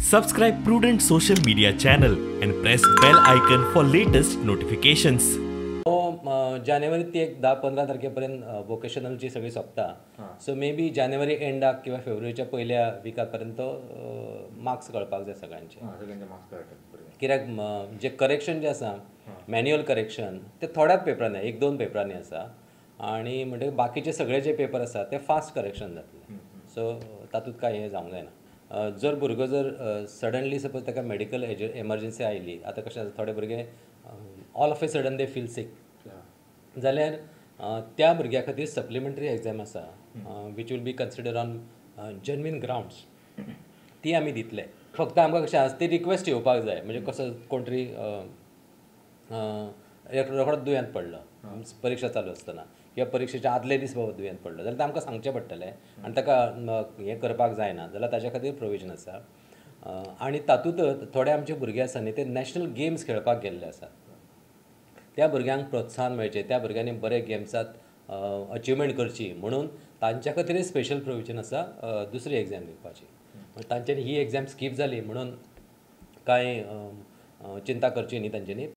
Subscribe Prudent social media channel and press bell icon for latest notifications. हो, जानेवारी ती एक 10-15 तारखे पर्यंत वोकेशनलची सगळी सोंपता. सो मे बी जानेवारी एंडाक किंवा फेब्रुवारीच्या पयल्या विका पर्यंत मार्क्स कळपाक जाय सगळ्यांचे. हां, सगळ्यांचे मार्क्स कळटात बरे. कित्याक जे करेक्शन जे आसा, मॅन्युअल करेक्शन, ते थोड्याच पेपरांनी, एक दोन पेपरांनी आसा आनी म्हणटकीर बाकीचे सगळे जे पेपर आसा ते फास्ट करेक्शन जातले. सो तातूंत कांय हें जावंक जायना. जर भुरगो जर सडनली सपोज ताका मेडिकल एमर्जन्सी आयली, आतां कशें आसा, थोडे भुरगे all of a sudden they feel sick जाल्यार त्या भुरग्या खातीर सप्लिमेंटरी एग्जाम आसा, which will be consider on genuine grounds. ती आमी दितले. फक्त आमकां कशें आसा, ती रिक्वेस्ट येवपाक जाय. म्हणजे कसो कोण तरी रोखडोच दुयेंत पडलो परिक्षा चालू आसतना किंवा परिक्षेच्या आदले दीस बाबा दुयेंत पडलो जाल्यार आमकां सांगचें पडटलें आनी ताका हें करपाक जायना जाल्यार ताच्या खातीर प्रोविजन आसा. आनी तातूंतच थोडे आमचे भुरगे आसा न्ही, ते नॅशनल गेम्स खेळपाक गेल्ले आसात. त्या भुरग्यांक प्रोत्साहन मेळचें, त्या भुरग्यांनी बरे गेम्सात अचिवमेंट करची म्हणून तांच्या खातीरय स्पेशल प्रोविजन आसा दुसरी एग्जाम दिवपाची. तांच्यांनी ही एग्जाम स्कीप जाली म्हणून कांय चिंता करची न्ही तांच्यांनी.